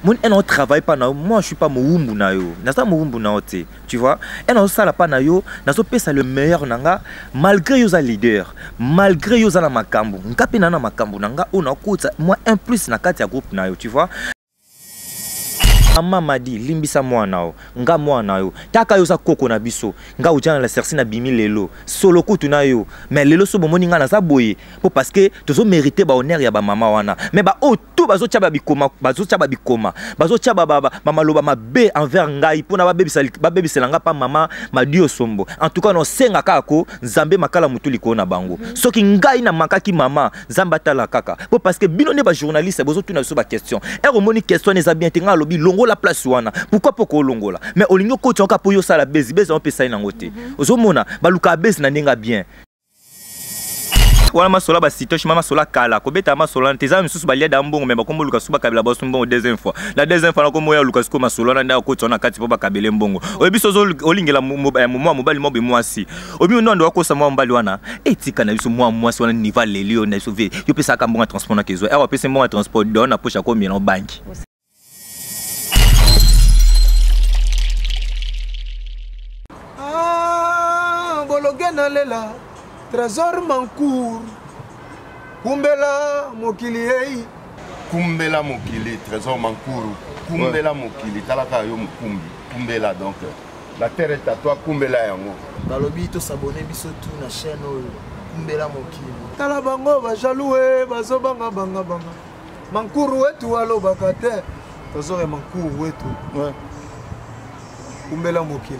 Moni ena otravaille pa na yo, moi je suis pas mowumbu na yo, naza mowumbu na yo te, tu vois. Ena osala pa na yo, nazopesa le meilleur na nga, malgré yo oza leader, malgré yo oza na makambo, nga mpe na na makambo na nga oyo nakotisa moi un plus na kati ya groupe na yo, tu vois. Mama Madi, limbisa mwana yo, nga mwana yo, taka yo oza koko na biso, nga ujana la sersi na bimi lelo, solo kutu na yo, mais lelo so bomoni nga naza boye, po parce que tozo mériter ba honneur ya ba mama wana, mais ba oyo tout bazotia ba bikoma, bazotia ba bikoma, bazotia ba, ba, ba, ba maloba mabe envers ngai pona babebisa, babebisela nga pa mama Madi Osombo. En tout cas, nosenga kaka ko Nzambe makala mutu likolo na bango. Soki ngai na makaki mama, Nzambe atala kaka. Po parce que bino ne ba journaliste bozotuna biso ba question. Er omoni question eza bien te, nga alobi longola place wana. Pourquoi poko longola? Mais olingi okoti oka po yo sala bezi, bezi on pesa nango te. Ozomona baluka bezi na ndenga bien. Wana masola ba sitoche, mama sola kala, kobeta masola te za misusu balia da mbongo mais bakombo luka suba kabela baso mbongo deuxième fois. La deuxième fois nakombo ya luka suko masola na ndako koti na kati po bakabele mbongo. Oyebi sozo olingela mwa mobali mobe mwasi. Obi ndo ndo akosa mwa mobali wana. Etika na biso mwa mwasi wana niva lelio na biso ve. Yo pesa ka mbongo transport na kezo. Awa pesa mbongo transport don na poche ko miela banki. Ah, bologe na lela Trésor Mancour kumbela mokili ei kumbela mokili Trésor Mancour kumbela mokili talaka yo mukumbi kumbela donc la terre est à toi kumbela yango balobi to s'abonner biso tout na chaîne oyo kumbela mokili tala bango ba jaloux e bazo banga banga banga Mancour wetu alobaka te Trésor ya Mancour wetu ouais. Kumbela mokili.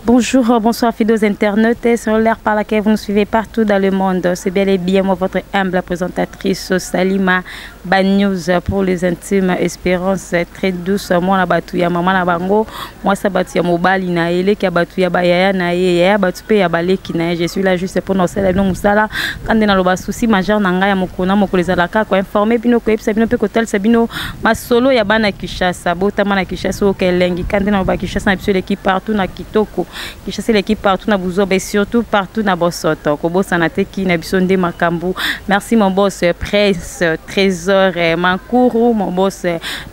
Bonjour, bonsoir fidèles internautes sur l'heure par laquelle vous nous suivez partout dans le monde. C'est bel et bien moi, votre humble présentatrice Salima Banews pour les intimes. Espérance très douce. Moi, la batu ya maman na bango, moi ça batu ya mobali na ele ki batu ya bayaya na ye, ya batu pe ya baleki na ye. Je suis là juste pour nous saluer nous musala. Quand na loba souci majeur na nga ya mokona mokolo ezalaka ko informer bino ko yebisa bino pe ko talisa bino masolo ya bana Kinshasa, botama na Kinshasa oyo kelengi. Quand na loba Kinshasa na biso l'équipe partout na Kitoko, Kinshasa l'équipe partout na Buzoba et surtout partout na Bosoto. Kobosana te ki na biso nde makambu. Merci mon boss Prince Trésor Mankuru, mon boss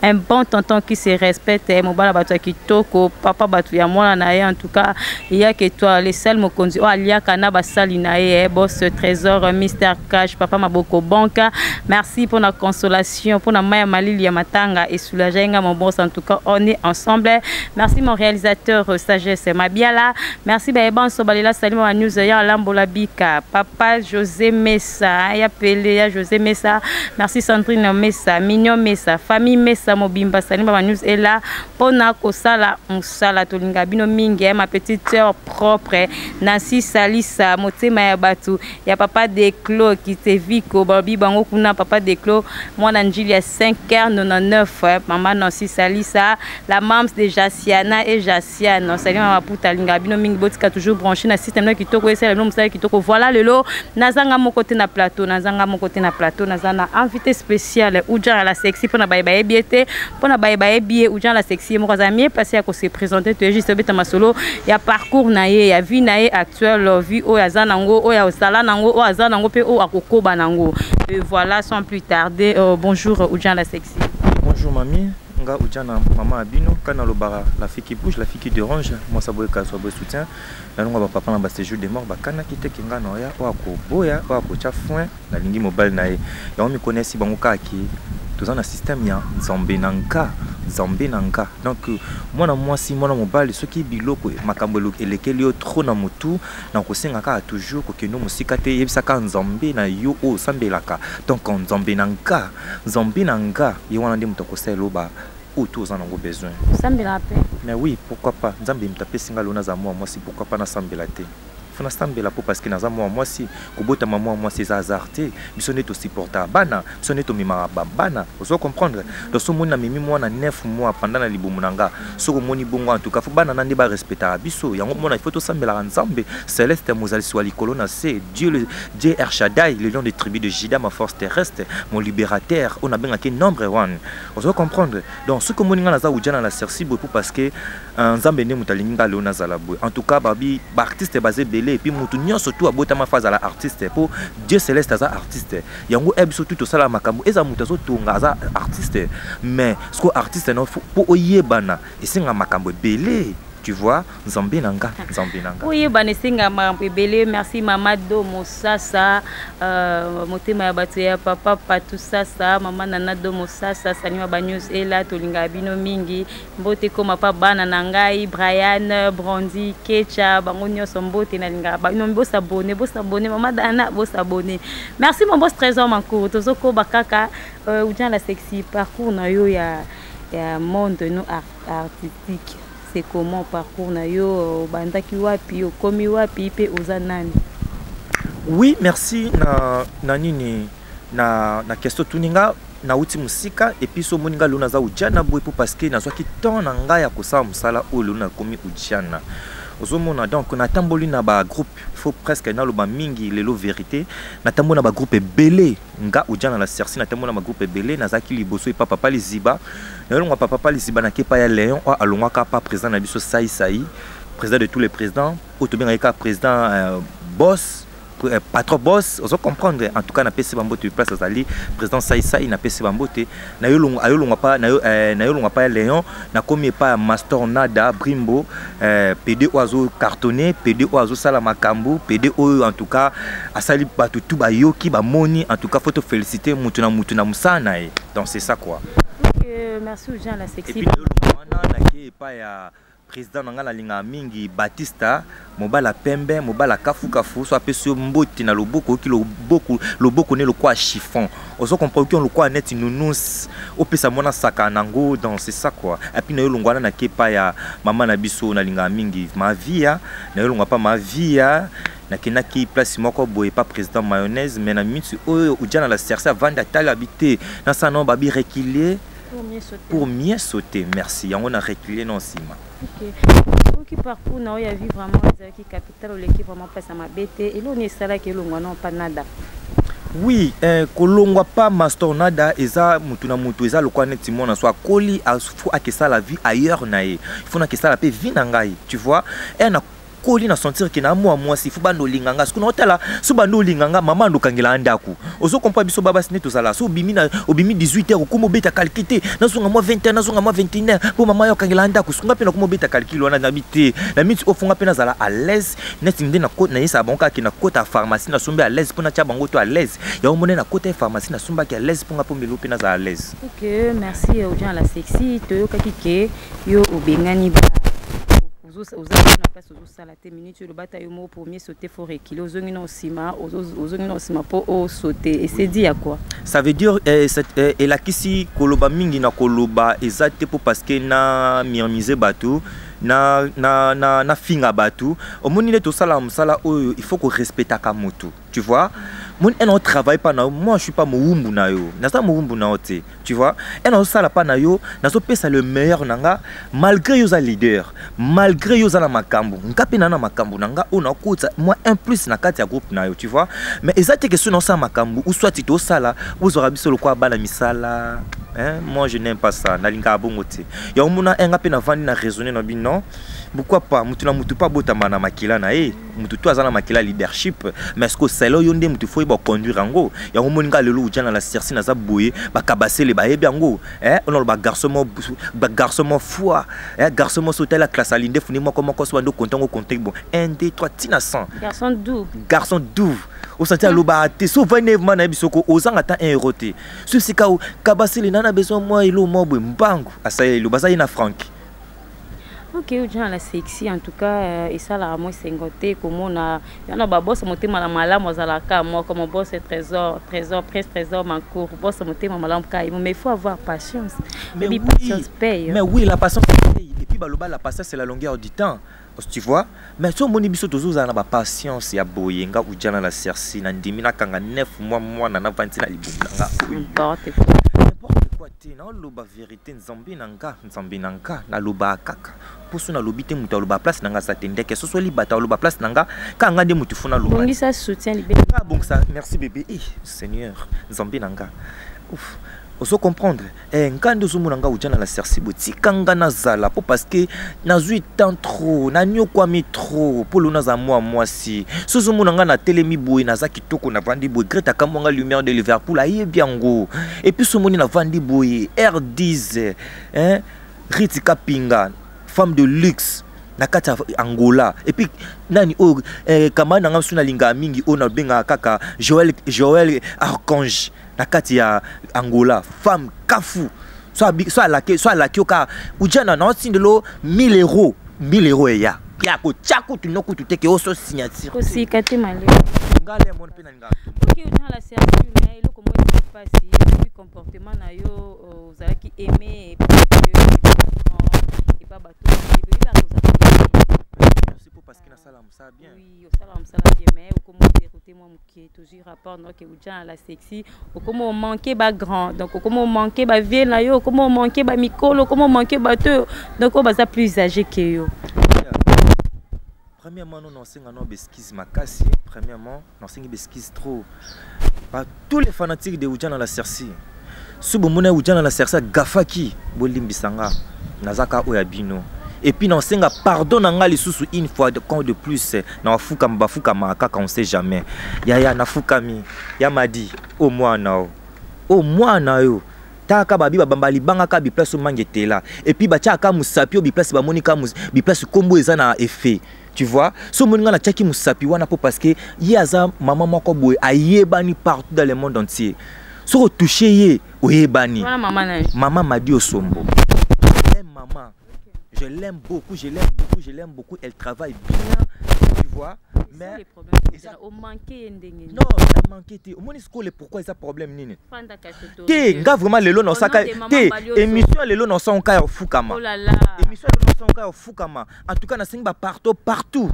un bon tonton qui se respecte, mobala bato ya Kitoko, papa bato ya mwana na ye. En tout cas, il y a que toi le seul mokonzi o aliaka na basali na ye, boss Trésor Mister Cash, papa Maboko Banka. Merci pour la consolation, pour la maya malili ya matanga et soulager nga mon boss. En tout cas, on est ensemble. Merci mon réalisateur Sagesse Mabiala. Merci ba Eban Sobalela Salima News ya Lambola Bika, papa José Messa, ya Pelé ya José Messa. Merci Sandrine Messa, Mignon Messa, famille Messa Mobimba Salima News est là pona kosala musala tolinga bino mingi, ma petite sœur propre Nancy Salisa motema ya batu ya papa Declos qui te viko babi bango kuna papa Declos mwana njili ya cinq heures quatre-vingt-neuf, maman Nancy Salisa, la mams de Jaciana et Jaciane. Salut mama Puta linga bino mingi botika toujours branché na système na kitoko esala bino musala kitoko. Voilà lelo nazanga moko te na plateau, nazanga moko te na plateau, nazana invité spécial Oudjana la sexy pona baye baye biete, pona baye baye bie Oudjana la sexy moko za mieux passé à ko se présenter tu es juste beta masolo ya parcours na ye ya vie na ye actuelle vie oyo aza nango oyo osala nango oyo aza nango pe oyo akokoba nango. Et voilà sans plus tarder, bonjour Oudjana la sexy. Bonjour mamie. Nga Oudjana maman Abino kana lobara la fille qui bouge la fille qui dérange moi ça boye kaso boye soutien na longa ba papa na ba séjour de mort ba kana ki te kinga na ya o akoboya o akocha foin na lingi mobile na ye ya mi connaît si bango ka ki toza na système ya nzambe na nka nzambe na nka donc mwana mwasi mwana mobali soki biloko makambo elekeli yo trop na mutu na kosenga kaka toujours kokende mosika te yebisaka nzambe na yo oyo osambelaka donc nzambe na nka nzambe na nga ye wana nde moto akosala ba oyo to oza nango besoin. Osambela pe? Mais oui, pourquoi pas? Nzambe moto apesi nga lona za mwa mwasi, pourquoi pas nasambela te? Faut nasambela po parce que naza mwa mwasi, kobotama mwa mwasi eza hasard te. Biso nde tosupporta bana, biso nde tomemaka ba bana. Ozo comprendre? Donc so moni na memi mwana 9 mois pendant na libumu na nga, soko moni bongo en tout cas faut bana na nde ba respectaka biso. Yango mona il faut tosambelaka Nzambe Céleste mozalisi wa likolo na se, Dieu le Dieu El Shaddai, le lion de tribu de Juda, ma force terrestre, mon libérateur, on a bien acquis nombre one. Ozo comprendre? Donc ce que moni nga naza Oudjana la Cerci boye pour parce que Nzambe nde moto alingi nga leo nazala boye. En tout cas babi ba artiste bazé belé. ebele. Et puis mutu nyonso tu abotama fa azala artiste, po Dieu céleste aza artiste. Yango e biso tu tosala makambo, eza mutu azotonga aza artiste. Mais siko artiste no, po oyebana esenga makambo ebele, tu vois. Nzambe na nga, Nzambe na nga. Oyebana esenga makambo ebele. Merci mama Domo Sasa, motema ya bato ya papa Patu Sasa, mama Nana Domo Sasa, Salima ba News ela tolingaka bino mingi. Mbote koma pa bana na ngai Brian, Brandi, Kecha, bango nyonso mbote, nalingaka bino. Bosabone, bosabone, mama Dana, bosabone. Merci mon boss Trésor Mankuru. Tozokoba kaka Ujana la Sexy, parcours na yo ya monde no artistique, c'est comment? Parcours na yo, obandaki wapi, okomi wapi, mpe oza nani? Oui, merci na nini na question tuninga. Nauti mosika, et puis so omoni nga lelo naza Ujana boye, po parce que nazwaki temps na ngai ya kosala mosala oyo. Lelo nakomi Ujana, ozomona. Donc natamboli na bagroupe, faut presque naloba mingi lelo vérité, natamboli na bagroupe ebele. Nga Ujana la Sersi, natamboli na bagroupe ebele. Nazalaki liboso epa Papa Liziba, nayolongwa pa Papa Liziba, nake epai ya Léon oyo alongwaka pa président na biso Saisai, président de tous les présidents, oyo tobengaki kaka président, boss, patron boss, ozo comprendre. En tout cas napesi bambote place azali, président Saisai, napesi bambote. Ayolongwa pa nayolongwa pa ya Léon, nakomi epai ya Master Nada Brimbo, PD oyo azo cartonné, PD oyo azosala makambo, PD oyo en tout cas asali bato tu bayoki bamoni. En tout cas faut toféliciter mutu na mutu na mosala na ye. Donc c'est ça quoi. Ok, merci Jean la Sexy. Et puis nayolongwa wana, nake epai ya président na ngai nalingaka mingi, Batista, mobala pembe, mobala kafukafu. So apesi yo mbote na loboko, oyoki loboko, loboko ne lokwa chiffon, ozo comprendre, oyoki lokwa neti nounours, opesa mwana saka nango. Donc c'est ça quoi. Et puis nayolongwa wana, nake epai ya mama na biso nalingaka mingi, Mavia. Nayolongwa pa Mavia, nakendaki place moko boye pa président Mayonnaise. Mais na miniti oyo Ujana la Serse avandi, atali, abi te, nasala nao babi reculer. Pour mieux sauter. Pour mieux sauter, merci. Yango na reculer no nsima. Ok, oki parcours na oyo ya vie vraiment ezalaki capital, oleki vraiment place ya mabe te. Eloni esalaki elongwa na mpa Nada? Oui, kolongwa pa Master Nada eza mutu na mutu, eza lokwa neti mwana so akoli, faut akesala vie ailleurs na ye, faut nakesala mpe vie na ngai, tu vois. E na koli na sentir ke na mwa mwasi, faut bando olinga nga. Soki naotala so bando olinga nga, mama andokangela ndako, ozo comprendre. Biso babasi nde tozala so obimi na obimi 18 heures, okómi obeta calcul te, nazonga mwa 20 heures, nazonga mwa 21 heures mpo mama yo akangela ndako. Songa mpe nakómi obeta calcul wana, nabi te, na miti ofonga mpe nazala à l'aise neti nde nayesaka bango kaka ke nakota pharmacie, nasombi à l'aise mpo natya bango to à l'aise. Yango mone nakota pharmacie, nasombaki à l'aise mpo nga mpo mbelo mpe nazala à l'aise. Ok, merci Jean la Sexy. Toyokaki ke yo obengani ba oza na place, ozosala te minute oyo. Lobata yo moko, premier sauter faut reculer, ozongi na nsima, ozongi na nsima mpo osauter, et c'est dit à quoi? Ça veut dire elakisi koloba mingi na koloba eza te, mpo parce que na murmuse bato na finga bato. Omoni nde tosala mosala oyo, il faut korespectaka motu, tu vois. Moni ena otravaille pa na yo, moi je suis pas mowumbu na yo, naza mowumbu na yo te, tu vois. Ena osala pa na yo, nazopesa le meilleur na nga malgré yo oza leader, malgré yo oza na makambo, nga mpe na makambo na nga oyo nakota mwa un plus na kati ya groupe na yo, tu vois. Mais eza te ke so naosala makambo ou soit tosala, ozwaka biso lokola bana misala, hein? Moi je n'aime pas ça, nalingaka bongo te. Yango mona nga mpe navandi na raisonner na bino, pourquoi pas mutu na mutu mpe abotama na makila na ye, mutu to aza na makila leadership. Mais ce que osala yo nde mutu faut oyeba conduire yango. Yango moni nga lelo Ujana la Sersi naza boye, bakabasele bayebi yango, ona loba garçon mo, garçon mo foi, garçon mo so otala classe alinde funi moko moko so bando konte yango, konte bon 1 2 3 tina 100. Garçon doux. Garçon doux, osanti aloba te so ovandi ma nayebi soko ozanga ata 1 euro te, so esika kabasele na besoin mwa elo mwa boye, mbangu asali elo baza ye na Frank. Ok, Ujana la Sexy, en tout cas esalaka mwa esengo te komona yana babosa motema na malamu azalaka moko mobosa Trésor, Trésor Prince, Trésor Mancour, bosa motema malamu ka ye. Mais il faut avoir patience. Mais oui, oui, patience paye. Mais oui, la patience paye. Et puis baloba la patience, c'est la longueur du temps, tu vois. Mais so omoni biso tozozala na bapatience ya boye, nga Ujana la Sersi na ndimi nakanga 9 mois mwana navandi na libumu na nga oyo. N'importe quoi. N'importe quoi te, naoloba vérité. Nzambe na nga, Nzambe na nga, nalobaka kaka mposo nalobi te. Moto aloba place na nga aza te, ndeke soso libata aloba place na nga, kaka nga nde motu faut naloba. Bongisa soutien libele. Nga bongisa, merci bébé. Eh Seigneur, Nzambe na nga. Ouf. Ozo comprendre? Eh, nga nde ozomona nga ujana na sersi boye, tika nga nazala mpo parce que nazwi temps trop, nanyokwami trop mpo lelo naza mwa mwasi. So ozomona nga natelemi boye, naza kitoko, navandi boye, Greta akamwa nga lumière de Liverpool, ayebi yango. Et puis so omoni navandi boye, R10, hein, Riti Kapinga, femme de luxe na kati ya Angola. Et puis nani oyo, eh, camarade na nga mosusu nalingaka mingi oyo nabengaka kaka Joël, Joël Archange na kati ya Angola, femme kafu. So abi, so alake, so alaki oka ujana na otindelo 1000 euros, 1000 euros eya. Ya ko tcha kutu no kutu te ke oso signature. Kosika te malio. Nga le mon pe na linga. OK, ujana la signature mais eloko moko eza pasi, et puis comportement na yo ozalaki aimé et puis et pas bato ebele ba kozala. Merci pour parce que nasala mosala bien. Oui, osala mosala bien mais okomo dérouter moi moke toujours rapport no ke ujana la sexy, okomo manquer ba grand, donc okomo manquer ba vieux na yo, okomo manquer ba mikolo, okomo manquer bato donc oyo baza plus âgé que yo. Premièrement, nous nasenga no beskise makasi, premièrement, nasengi beskise trop. Par tous les fanatiques de Ujana la Sersi. Sous bomona Ujana la Sersi gafaki bolimbisanga nazaka oya bino. Et puis nasenga pardon na nga lisusu une fois de quand de plus na bafuka bafuka kaka on sait jamais. Yaya nafukami ya madi au mwana o. Au mwana yo. Taka babi babamba libanga ka bi place mangetela. Et puis batia ka musapi o bi place ba monika mus bi place kombo eza na effet. Tu vois, so moninga na tiaki musapi wana po parce que ye aza maman moko boye ayebani partout dans le monde entier. Soko toucher ye oyebani. Wana maman na ye. Maman Madi Osombo. L'aime maman. Je l'aime beaucoup, je l'aime beaucoup, je l'aime beaucoup. Elle travaille bien, tu vois. Mais au manqué ndenge. Non, na manqué te. Omoni skole pourquoi eza problème nini? Te, nga vraiment lelo na osaka te émission lelo na osaka ka ya fukama. Oh là là. Émission lelo na osaka ka ya fukama. En tout cas na sengi ba partout partout.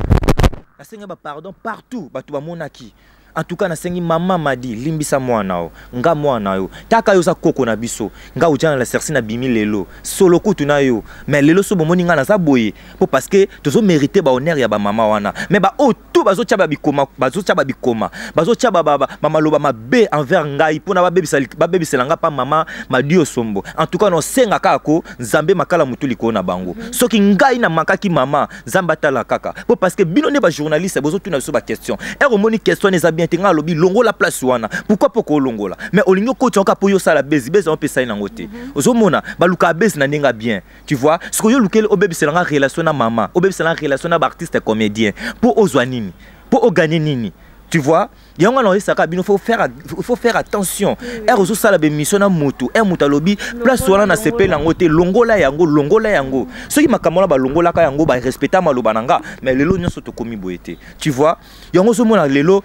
Na sengi ba pardon partout bato ba monaki. En tout cas na sengi mama Madi limbisa mwana o, nga mwana yo. Taka yo za koko na biso. Nga ujana la sersi na bimi lelo. Solo kutu na yo. Mais lelo so bomoni nga na za boye po parce que tozo mériter ba honneur ya ba mama wana. Mais ba o tout bazo tia ba bikoma, bazo tia ba bikoma, bazo tia ba ba ba maloba mabe envers ngai pona ba bebisa ba bebisela nga pa mama Madi Osombo. En tout cas no senga kaka ko Nzambe makala mutu liko na bango. Soki ngai na makaki mama Nzambe atala kaka. Po parce que bino ne ba journaliste bozo tuna biso ba question. Er omoni question eza bien te nga lobi longola place wana. Pourquoi poko longola? Mais olingi ko tionka po yo sala bezi bezi on pesa nango te. Ozomona baluka bezi na ndinga bien. Tu vois, ce que yo lukeli obebisela nga relation na mama, obebisela nga relation na ba artiste comédien po ozwa nini? Po o gagner nini? Tu vois? Yango wana oyesaka bino, faut faire attention. Er ozosala ba émission na moto, er moto alobi place wana na sepeli yango te, longola yango, longola yango. Soki makambo wana balongolaka yango, ba respecta maloba na nga, mais lelo nyonso tokomi boye te. Tu vois? Yango ozomona lelo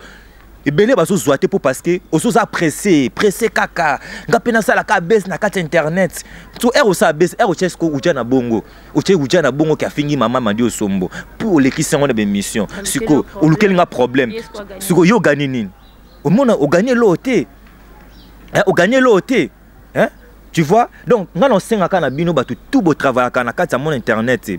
ebele bazozwa te po parce que ozoza pressé, pressé kaka. Nga pe nasala ka base na kati internet. So er osala base, er otie siko uja na bongo. Otie uja na bongo ki afingi mama Madi Osombo. Po olekisi yango na ba émission. Olukeli Siko, nga problème. olukeli nga problème. Yes, kwa gagner. Siko yo gagner nini? Omona o gagner lo te. Hein, o gagner lo te. Hein? Tu vois? Donc, nga na osengaka na bino bato tout bo travaillaka na kati ya mon internet.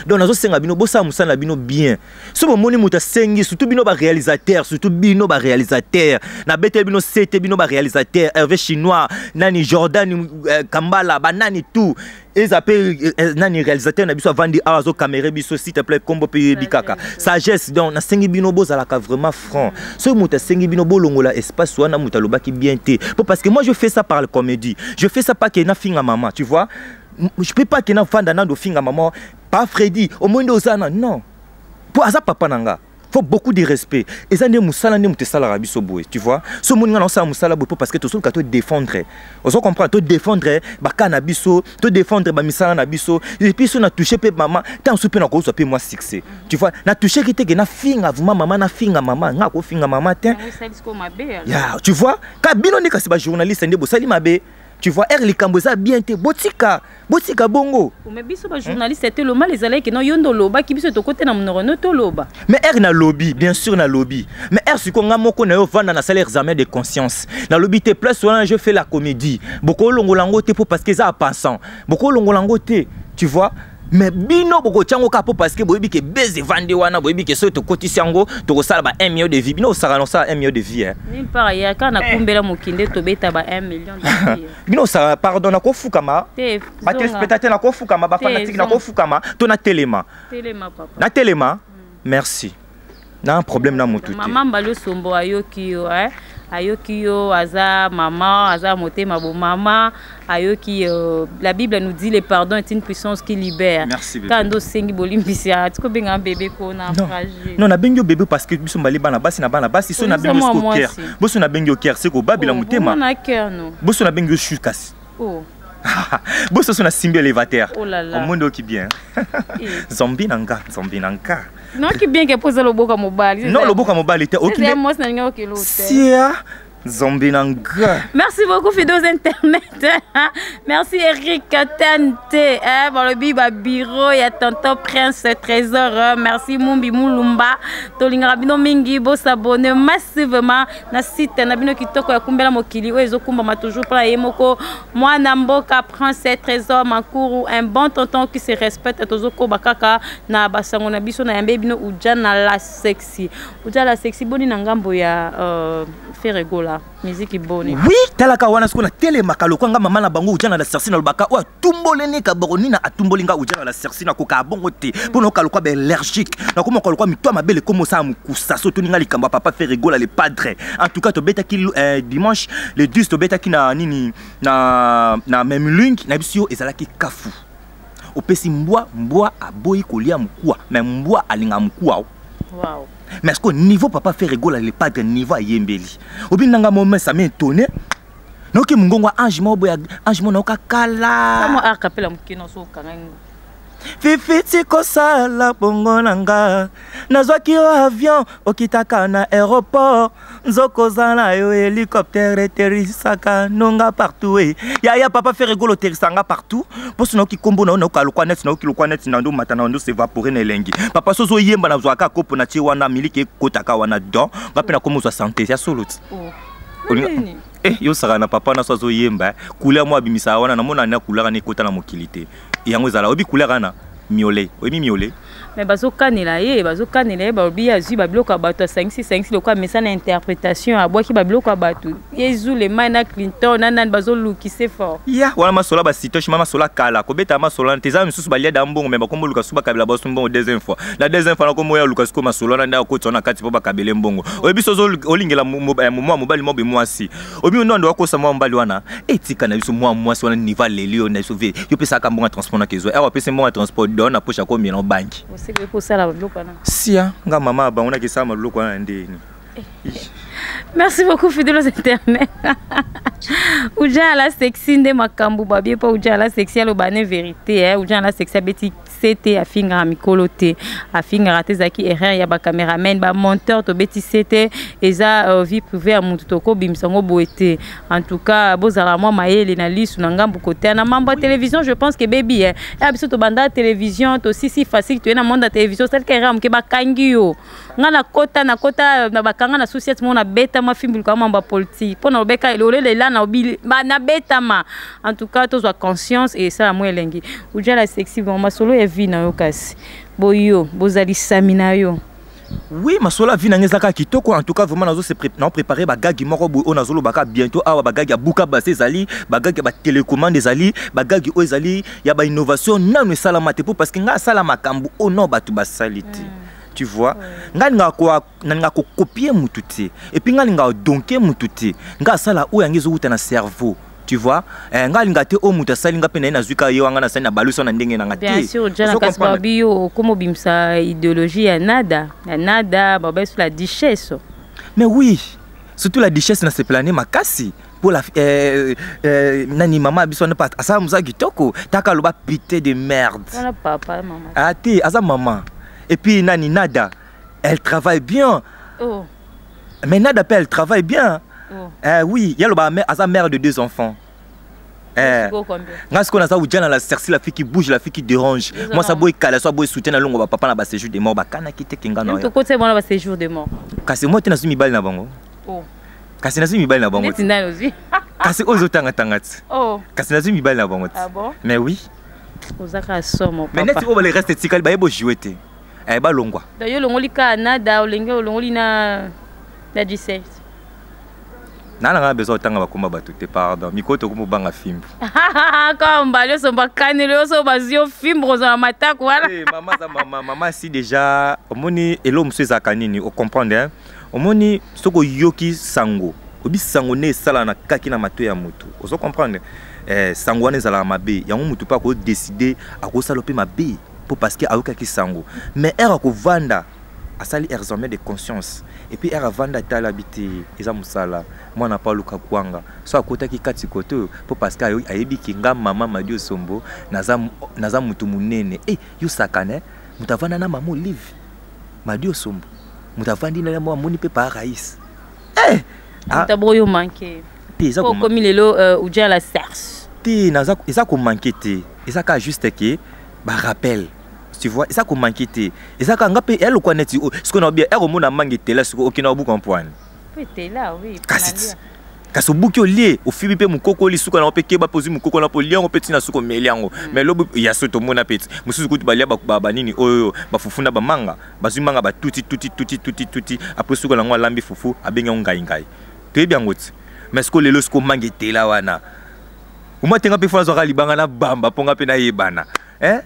Donc, nazo senga bino, bosala mosala na bino bien. So bomoni moto asengi, surtout bino ba réalisateur, surtout bino ba réalisateur. Na beteli bino CT bino ba réalisateur, Hervé Chinois, nani Jordan Kambala, ba nani tout. Eza pe nani réalisateur na biso avandi awa azo caméra biso, s'il te plaît, kombo pe yebi kaka. Sagesse, donc na sengi bino bozalaka vraiment franc. Soki moto asengi bino bolongola espace wana moto alobaki bien te. Po parce que moi je fais ça par la comédie. Je fais ça pas que na finga maman, tu vois. Je peux pas que na fanda na do finga maman, pas Freddy, au moins ozana non. Po aza papa nanga. Faut beaucoup de respect. Et ça ne musala ne mutesala rabiso boye, tu vois. So moninga na sa musala boye parce que to soluka to défendre. Ozo comprendre to défendre ba cannabis to défendre ba misala na biso. Et puis so na toucher pe maman, tant sou pe na ko so pe moi succès. Tu vois, na toucher ki te ke na finga vraiment maman na finga maman, nga ko finga maman te. Yango esali siko mabe, alors. Ya, tu vois, ka bino ne kasi ba journaliste nde bosali mabe. Tu vois, er likambo eza bien te, botika, botika bongo. Mais biso ba journaliste te loma les alaki non yondo loba ki biso tokote na monoko no to loba. Mais er na lobby, bien sûr na lobby. Mais er siko nga moko na yo vanda na salaire examen de conscience. Na lobby te place wana je fais la comédie. Boko longola ngo te po parce que ça pensant. Boko longola ngo te, tu vois. Mais bino bokotia yango kaka mpo parce que boyebi ke base evandi wana, boyebi ke soki tokotisi yango tokosala ba 1 million de vues. Bino osaka na osala 1 million de vues, eh. Nulle part ailleurs, kaka na Kumbela Mokili nde tobeta ba 1 million de vues. Bino osaka, pardon, nakofukama. Te. Batéléspectateur, nakofukama, bafanatike. Zonga. Nakofukama to natelema? Telema, papa. Natelema, merci. Na problème na motu te. Mama Mbali Osombo ayoki yo, eh? Ayoki yo, aza mama, aza motema bo mama, ayoki. La Bible nous dit: le pardon est une puissance qui libère. Merci, bébé. Kaka nde osengi bolimbisi, atiki obenga bébé kona Non. fragile. Non, nabengi yo bébé parce que biso mbali bana basi na bana basi. So Olisa nabengi yo mwa siko cœur. mwasi. Boso nabengi yo cœur, se kobabela motema. Na cœur no. Boso nabengi yo chu kasi. Oh. Boso so nasimbi élévateur. Oh là là. Omondi oki bien. Eh. Nzambi na nga, nzambi na nga. Noki bien ke mpo eza loboka mobali. Non, loboko ya mobali te. Oki Eza mwasi, nalingi okelo te. Sia, nzambi na nga. Merci beaucoup, fidèles internautes. Merci, Eric Tante. Eh, balobi ba bureau ya tonton Prince Trésor. Merci, Mumbi Mulumba. Tolingaka bino mingi, bo s'abonner massivement na site na bino kitoko ya Kumbela Mokili oyo ezokumbama toujours mpona ye moko mwana mboka Prince Trésor Mankuru, un bon tonton qui se respecte. Tozokoba kaka na basango na biso na yambe bino Ujana la Sexy. Ujana la Sexy, boni na ngambo ya Ferre Gola, musique boni? Oui, talaka wana sikoyo natelemaka lokwa nga mama na bango Ujana la Sexy, nalobaka oyo atumboleni kaboko nini, atumboli nga Ujana la Sexy, nakoka bongo te mpo nayoka lokwa baallergique, nakomaka lokwa mito ya mabele ekoma osala mokusa. So otuni nga likambo ya papa Ferre Gola le padre, en tout cas tobetaki dimanche le 10, tobetaki na nini, na Memling na biso yo, ezalaki kafu. Opesi mbwa, mbwa aboyi kolia mokuwa, mais mbwa alingaka mokuwa o. Mais est-ce qu'au niveau papa Ferre Gola le padre, niveau ayembeli obi nanga moment, ça m'a étonné, nayoki mongongo ya ange moko boye, ange moko nayoka kala. Kama acapella moke nyonso okanga ngo. Fifiti kosala bongo na nga, nazwaki yo avion, okitaka na aéroport, nzoko oza na yo hélicoptère eterisaka nonga partout. E yaya, papa Ferre Gola oterisanga partout. Mposo nayoki nkombo na yo, nayoka lokwa neti nayoki lokwa neti na ndo mata na ndo s'évaporer na elengi. Papa, so ozoyemba, nazwaka kopo na tie wana miliki ekotaka wana don nga mpe nakomi ozwa santé ya solo ti. Oh. Olinga- Eh, yo osaka na papa na so azoyemba, couleur mo abimisaka wana, namona na couleur wana ekota na mokili te. Yango ezala oyebi couleur wana miole, oyebi miole. Mais bazokanela ye, bazokanela ye, balobi ye azwi babiloko ya bato, asangisi sangisi lokola mesa na interprétation, abwaki babiloko ya bato. Ye Zulema na Clinton na nani bazolukise fort. Ya wana masolo ya basitoche ma masolo ya kala, kobeta masolo wana te. Eza misusu balia da mbongo, me bakombo luka su bakabela baso mbongo deuxième fois. Na deuxième fois nakombo ya luka sikoyo masolo wana nde akotisa wana kati mpo bakabele mbongo. Oyebi so olingela mwa mobali mwa boye mwasi, oyebi ndo ando akosa mwa mobali wana, etika na biso mwa mwasi wana niveau aleli yo na biso ve yo pesaka mbongo ya transport na kezwa awa, apesi mbongo ya transport don na poche, akomela na banki. Oseki kosala babiloko wana. Sia nga mama ya bango nakesala maloko wana ndeni. Merci beaucoup, fidèles internautes. Ujana la Sexy nde makambo babie mpo Ujana la Sexy aloba ne vérité, eh. Ujana la Sexy abeti sete, afingaka mikolo te, afingaka te. Ezalaki erreur ya bacameraman, bamonteur. Tobeti sete, eza vie privée ya motu, tokobimisa yango boye te. En tout cas, bozala mwa mayele na lisu na ngambu kote na mambo ya télévision. Je pense que bebi, eh, ya biso tobanda télévision, tosisi facile, toye na monde ya télévision, osalika erreur moke, bakangi yo. Nga nakota, nakota na bakanga na société moko, nabetama fimbu likolo mambo ya politique mpo na lobeka lolela na obi nabetama. En tout cas, tozwa conscience e esala mwa elengi. Ujala Sexy, bon, masolo ya vie na yo kasi boyo bozalisami na yo. Oui, masolo ya vie na nga eza kaka kitoko. En tout cas, vraiment nazo préparer bagagi moko boye oyo nazolobaka bientôt awa, bagagi ya buka base, ezali bagagi ya batélécommande, ezali bagagi oyo ezali ya bainnovation nanu esalama te, po parce que ngai asala makambo oyo no bato basali te. Tu vois, ngai nalingaka kocopier mutu te, et puis ngai nalingaka donke mutu te. Ngai asala oyo yango ezowuta na cerveau, tu vois. Ngai alinga te oyo moto asali, nga mpe na ye nazwi kaka ye wanga, nasali na baluso na ndenge nanga te. Bien sûr, Jana, kasi babi yo okoma obimisa idéologie ya nada ya nada, babai sur la duchesse. Mais oui, surtout la duchesse na sepelane makasi mpo la nani, mama biso wana asala mosala kitoko, taka aloba putain de merde. Wana papa, mama. Ah te, aza mama. Et puis nani, Nada, elle travaille bien. Oh. Mais Nada mpe, elle travaille bien. Oh. Oui, ye aloba aza mère de deux enfants. Nga sikoyo naza Ujana la Sexy, la fille qui bouge, la fille qui dérange. Moi sa boye kala so aboye soutien na longo bapapa na baséjour de mort, bakanaki te ke nga na tokotisa bona baséjour de mort. Kasi moi te, nazwi mibali na bango. Oh. Kasi nazwi mibali na bango. Neti nani ozwi? Kasi oyo ozotangatanga ti. Oh. Kasi nazwi mibali na bango ti. Ah bon? Mais oui. Oza kaka somo. Mais neti oyo bale reste etikali baye bojoue te, eh, balongwa. Donc yo olongoli kaka nada, olenge olongoli na 17. Naa na ngai besoin otanga bakomba bato te, pardon. Mikolo tokomi obanga fimbu. Kaka mbali oso bakaneli oso bazwi yo fimbu kozala matako wana. Eh, mama aza mama, mama si déjà omoni eloko mosusu ezalaka nini, ocomprendre, hein? Omoni soki oyoki sango, obi sango nde esala na kaki na matoi ya motu, ozo comprendre, eh, sango wana ezalaka mabe. Yango motu mpe akodeside akosala mpe mabe mpo parce que ayokaki sango. Mais ere akovanda asali examen de conscience et puis ere avanda atala bi te eza mosala mwana mpo aluka kwanga so akotaki kati kote oyo mpo parce que ayebi ki nga mama Madi Osombo naza, naza motu monene e yo sakane moto avanda na mama Olive Madi Osombo, moto avandi na mwa amoni mpe pa rais, eh! Ah. Moto oyo manke te eza okomi lelo uja la serse te naza eza komanke te, eza kaka juste ke barappel, tu vois, eza komanke te, eza kaka nga mpe elokwa neti sikoyo na obia ere omona mangue etela sikoyo okenda obuka mpwani. Po etela, oui. Kasi kasi obuki olie ofibi mpe mokoko lisuka nango mpe keba mpe ozwi mokoko na mpe olie yango mpe ntina suka omeli yango. Mais lobi ya so tomona mpe ti mosusu kutu balia banini oyo bafufu na bamanga, bazwi manga batuti tuti tuti tuti tuti, après suka nango alambi fufu abengi yango ngai ngai, toyebi yango ti. Mais sikoyo lelo sikoyo manga etela wana oma tenga mpe fo azwaka libanga na bamba mpo nga mpe nayebana, eh?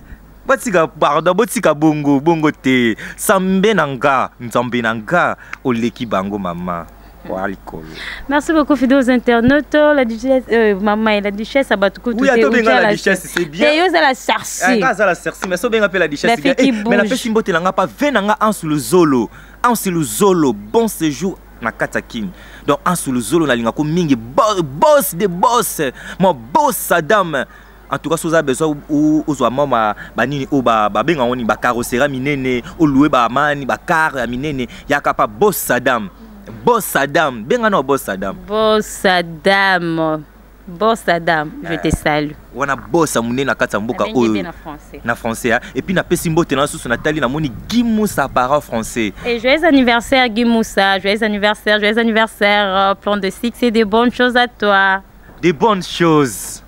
Batika, pardon, botika bongo bongo te. Sambe na nga, nzambe na nga oleki bango mama wa likolo. Merci beaucoup, fidèles internautes. La duchesse, maman et la duchesse à Batuku. Oui, ato benga la duchesse, c'est bien. Et yo la sarsi. Nga za la sarsi, mais so benga pe la duchesse, La c'est bien. fille qui Eh, mais la bouge. pesi mbote na nga pa ve na nga Ansu Luzolo. Ansu Luzolo, bon séjour na kati ya Kin. Donc Ansu Luzolo nalinga ko mingi, boss de boss, mon boss Saddam. En tout cas, soza besoin ozwa mwa banini oyo babenga yango nini, bacarrosserie minene, oloue bamani bacar ya minene, yaka pa boss Saddam. Boss Saddam, benga na boss Saddam. Boss Saddam. Boss Saddam, je te salue. Wana boss ya monene na kati ya mboka Nabengi oyo. bien na français. Na français, hein. Et puis napesi mbote na susu natali namoni Guy Moussa parent français. Et joyeux anniversaire Guy Moussa, joyeux anniversaire, joyeux anniversaire, plein de succès, de bonnes choses à toi. Des bonnes choses.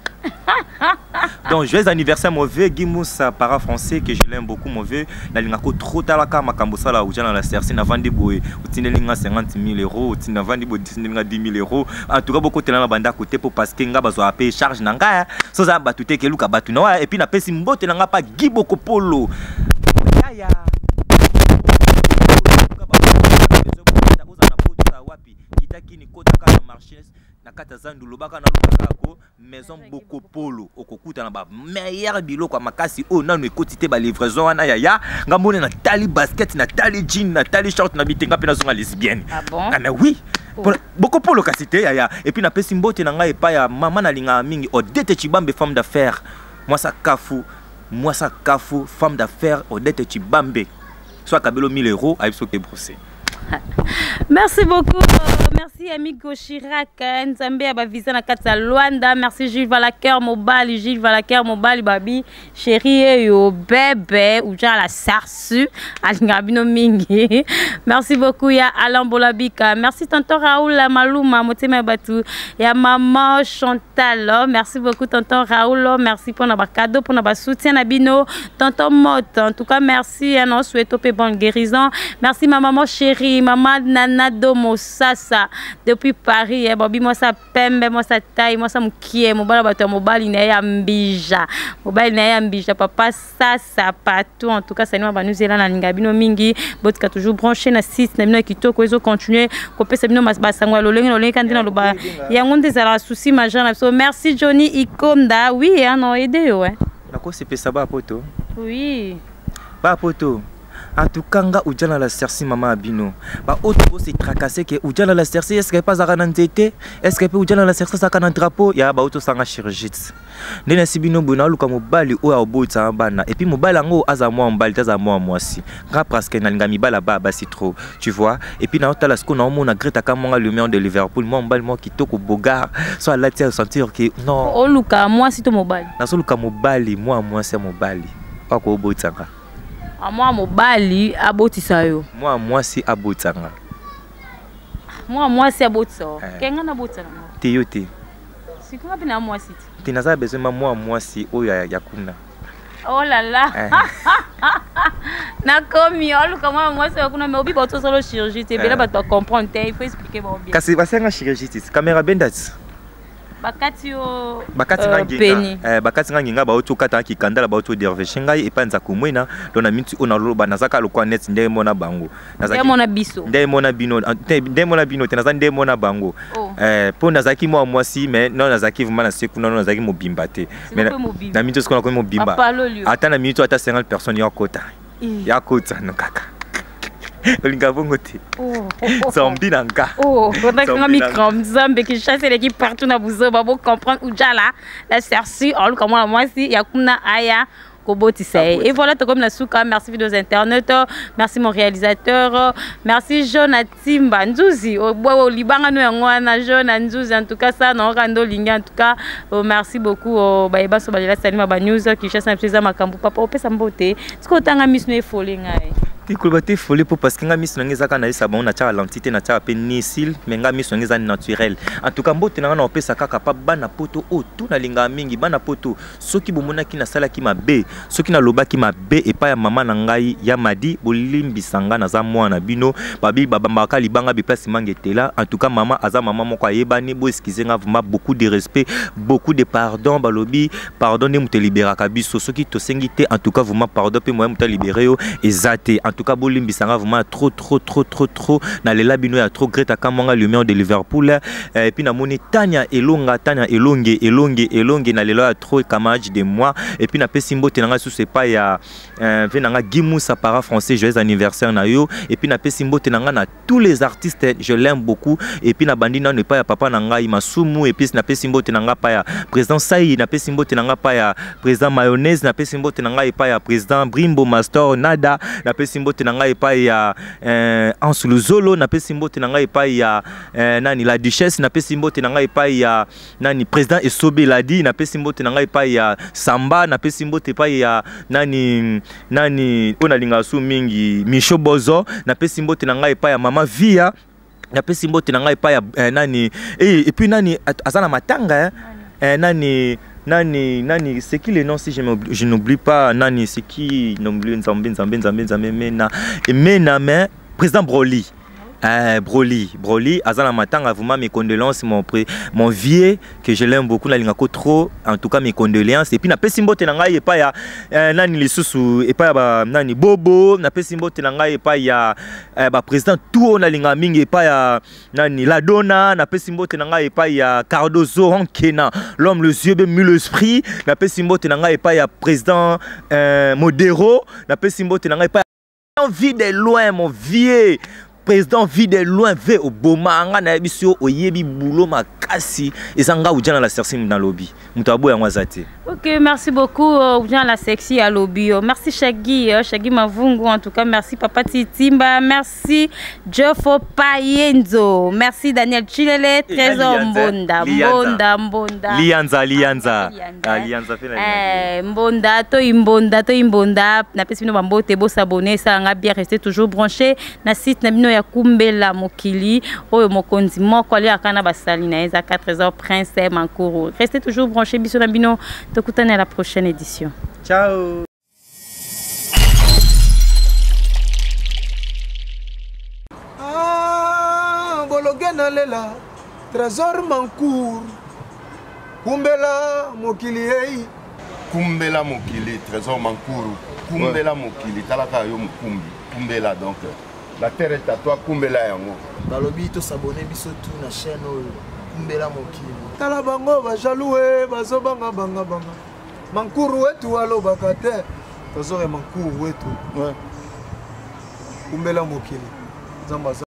Donc joyeux anniversaire mon vieux Guy Moussa parent français que je l'aime beaucoup mon vieux. Nalingako trop talaka makambo sala uja na la CRC na vandi boye otindeli nga 50 000 euros, otinda vandi boye otindeli nga 10 000 euros. En tout cas beaucoup tela na banda côté pour parce que nga bazwa payer charge na nga, hein. So za batu te keluka batu na wa. Et puis na pesi mbote na nga pa Guy Bokopolo. Yaya. Kitaki kota ka na marché na kati ya zandu lobaka na lobaka ko maison Bokopolo okokuta na ba meilleur biloko ya makasi oyo nanu ekoti te ba livraison wana yaya nga mona na tali basket na tali jean na tali short na bitenga pe nazonga lesbienne. Ah bon? Ah, mais oui. Oh. Pona Bokopolo kasi te yaya. Et puis napesi mbote na ngai epai ya mama nalingaka mingi Odette Chibambe femme d'affaires, mwasa kafu, mwasa kafu femme d'affaires Odette Chibambe soit kabelo 1000 euros ayebi soki ebrousse. Merci beaucoup. Merci amigo Chirac, Nzambe ya ba visa na kati ya Luanda. Merci Gilles Valaker Mobali, Gilles Valaker Mobali babi chéri eyo bébé uja la sarsu alinga bino mingi. Merci beaucoup ya Alain Bolabika. Merci tonton Raoul Maluma motema ya batu ya maman Chantal. Merci beaucoup tonton Raoul, merci pour na ba cadeau, pour na ba soutien na bino. Tonton Mot, en tout cas merci, hein, on souhaite pe bonne guérison. Merci ma maman chérie, maman Nana Domo Sasa depuis Paris, eh, Bobby moi ça pembe, moi ça taille, moi ça mukie, mobala bato ya mobali na ya mbija. Mobali na ya mbija papa Sasa partout. En tout cas ça nous va nous na linga bino mingi, botika toujours branché na site na bino kitoko ezo continuer ko pesa bino mas basango lolenge lolenge kandi na loba. Yango nde ezala souci majeur na biso. Merci Johnny Ikonda. Oui, hein, non aider yo, hein. Nako sepesa ba poto. Oui. Ba poto. En tout cas, nga ujana la sersi mama abino. Ba autre bo se tracasser que ujana la sersi est-ce que pas zaka na nzete? Est-ce que pe ujana la sersi zaka na drapeau? Ya ba auto sanga chirurgie. Ndene si bino bona luka mobali oyo abotsa bana. Et puis mobali yango aza mwa mobali taza mwa mwasi. Nga presque na linga mibala ba basi trop, tu vois. Et puis na otala ce qu'on a mona Greta Kamonga lumière de Liverpool, mwa mobali mwa kitoko bogar. So ala tia sentir que non. O luka mwasi to mobali. Na so luka mobali mwa mwasi ya mobali. Pa ko botsa nga. A mwa mobali abotisa yo. Mwa mwasi abotsa nga. Mwa mwasi abotisa yo. Eh. Kenga na botsa nga. Te yo te. Sikonga pe na mwasi ti. Te naza besoin ma mwa mwasi oyo ya kuna. Oh là là. Eh. Nakomi oluka mwana mwasi oyo kuna, mais obi bato osala chirurgie te, ebele Eh. bato bacomprendre te, il faut expliquer bango bien. Kasi basenga chirurgie ti caméra benda ti. Bakati yo Bakati nga peni. ngenga, bakati nga ngenga, bauti okata kikandala, bauti oderveshe ngai epai nza komwena. Donc na minti oyo naloba, naza kaka lokwa neti ndenge mona bango. Nde mona biso. Nde mona bino, nde mona bino te, naza nde mona bango. Oh. Mpo nazalaki mwa mwasi, mais non, nazalaki vraiment na se kuna, no nazalaki mobimba te. Sikoyo Mais mpe mobimba. na minti oyo sikoyo nakomi mobimba. Bapaloli yo. Ata na minti oyo, ata 50 personnes ya kota. Eh. Ya kota no kaka olinga bongo te. Oh. Zombi na nga. Oh, pendant que Zombie na micro nzambe Kinshasa eleki partout na buzoba, bo comprendre ujala la sersi oluka mwana mwasi ya kuna aya kobotisa ye. Et voilà, tokomi na suka. Merci vidéos internet, merci mon réalisateur, merci Jona Timba Nzuzi obwa olibanga no yango wana Jona Nzuzi. En tout cas ça na oka ndo olingi. En tout cas, merci beaucoup, bayeba so balela Salima ba news Kinshasa na biso eza makambo. Papa opesa mbote soki otanga miso no efole ngai. Te, koloba te fole mpo parce que nga miso na nga eza kaka nayesa bango, natiaka lentille te, natiaka mpe nisil, mais nga miso na nga eza naturel. En tout cas, mbote na nga na opesa kaka pa bana poto oyo tu nalingaka mingi. Bana poto, soki bomonaki nasalaki mabe, soki nalobaki mabe epai ya mama na ngai ya Madi, bolimbisa nga, naza mwana na bino. Babi babambaka libanga biplace manga etela. En tout cas, mama aza mama moko ayebani, boexcuse nga vraiment, beaucoup de respect, beaucoup de pardon. Balobi pardon nde moto eliberaka biso soki tosengi te. En tout cas vraiment, pardon mpe moya moto alibere yo eza te. En tout cas, bolimbisa nga vraiment trop, trop, trop, trop, trop. Nalela bino ya trop. Greta Kamwanga, lumière de Liverpool. Et puis namoni Tania Elonga, Tania Elonge, Elonge, Elonge, nalela ya trop, camarade de moi. Et puis napesi mbote na nga susu epai ya ve na nga Gimusa para français, joyeux anniversaire na yo. Et puis napesi mbote na nga na tous les artistes, je l'aime beaucoup. Et puis nabandi nano epai ya papa na ngai Masumu, et puis napesi mbote na nga epai ya président Sai, napesi mbote na nga epai ya président Mayonnaise, napesi mbote na ngai epai ya président Brimbo Master Nada, napesi mbote na ngai epai ya Anse Luzolo, napesi mbote na ngai epai ya nani, la duchesse, napesi mbote na ngai epai ya nani, président Esobe Ladi, napesi mbote na ngai epai ya Samba, napesi mbote epai ya nani nani oyo nalingaka su mingi, Micho Bozo, napesi mbote na ngai epai ya mama Via, napesi mbote na ngai epai ya nani et puis nani aza na matanga, nani nani nani, c'est qui le nom, si je n'oublie pas nani, c'est qui, n'oublie, Nzambe, Nzambe, Nzambe, Nzambe, mena mena, mais président Broly. Broly, Broly, aza na matanga, vraiment mes condoléances, mon vieux, que je l'aime beaucoup, nalingako trop, en tout cas mes condoléances. Et puis napesi mbote na ngai epai ya nani lisusu, epai ya ba nani Bobo, napesi mbote na ngai epai ya ba président tout oyo nalingaka mingi, epai ya nani Ladona, napesi mbote na ngai epai ya Cardozo Rankena, l'homme les yeux mille l'esprit, napesi mbote na ngai epai ya président Modero, napesi mbote na ngai epai ya Vie de loin, mon vieux président Vie de loin ve oboma nga, nayebi so oyebi boulot makasi, eza nga Ujana la Sexy nalobi, moto aboya yango aza te. Ok, merci beaucoup, Ujana la Sexy alobi. Merci Shaggy, Shaggy Mavungu en tout cas, merci Papa Titimba, merci Jeffo Payenzo, merci Daniel Chilele, Trésor Mbonda, Mbonda, Mbonda. Lianza, Lianza. Lianza. Lianza pe na. Mbonda, to Mbonda, to Mbonda, napesi bino bambote, bo s'abonner, ça nga bien, rester toujours branché na site na bino ya Kumbela Mokili, oyo mokonzi moko aliaka na basali na ye eza 4 heures Prince Mankuru. Restez toujours branché, biso na bino tokutani à la prochaine édition. Ciao. Ah, bologe nalela Trésor Mancour, kumbela mokili ei. Kumbela mokili, Trésor Mankuru, kumbela mokili, talaka yo mokumbi, kumbela. Donc la terre est à toi, kumbela yango. Balobi tosabone biso tu na chaîne oyo Kumbela Mokili. Tala bango bajaloux e bazobanga banga banga, Mankuru wetu alobaka te, Trésor ya Mankuru wetu. Kumbela mokili, Nzambe aza.